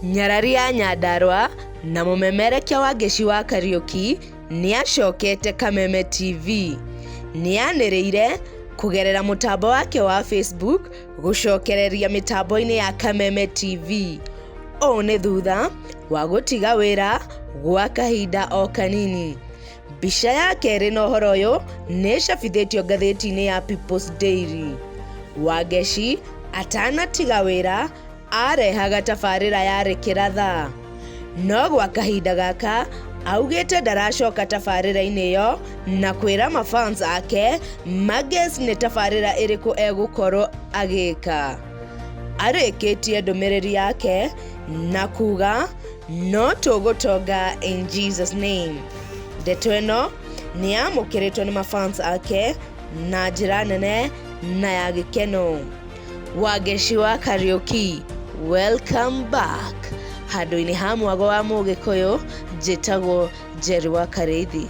Nyarari ya Nyandarua na mũmemerekia wa Ngeci wa Kariũki nĩacokete Kameme TV. Nĩanĩrĩire kũgerera mũtambo wake wa Facebook gũcokereria mĩtambo-inĩ ya Kameme TV. Ũũ nĩ thutha wa gũtiga wĩra gwa kahinda o kanini. Mbica ya kerĩ na ũhoro ũyũ nĩ ĩcabithĩtio ngathĩti-inĩ ya People's Daily. Wangeci atanatiga wĩra arehaga tabarĩra yarĩ kĩratha. No gwa kahinda gaka augĩte ndaracoka tabarĩra-inĩ ĩyo na kwĩra mafans ake maguess nĩ tabarĩra ĩrĩkũ egũkorwo agĩka. Arĩkĩtie ndũmĩrĩri yake na kuga no tũgũtonga in Jesus name. Ndeto ĩno nĩ yamũkĩrĩtwo nĩ mafans ake na njĩra nene na ya gĩkeno. Wangeci wa Kariũki, welcome back. Handũ-inĩ ha mwago wa Mũgĩkũyũ, njĩtagwo Njeri wa Karĩithi.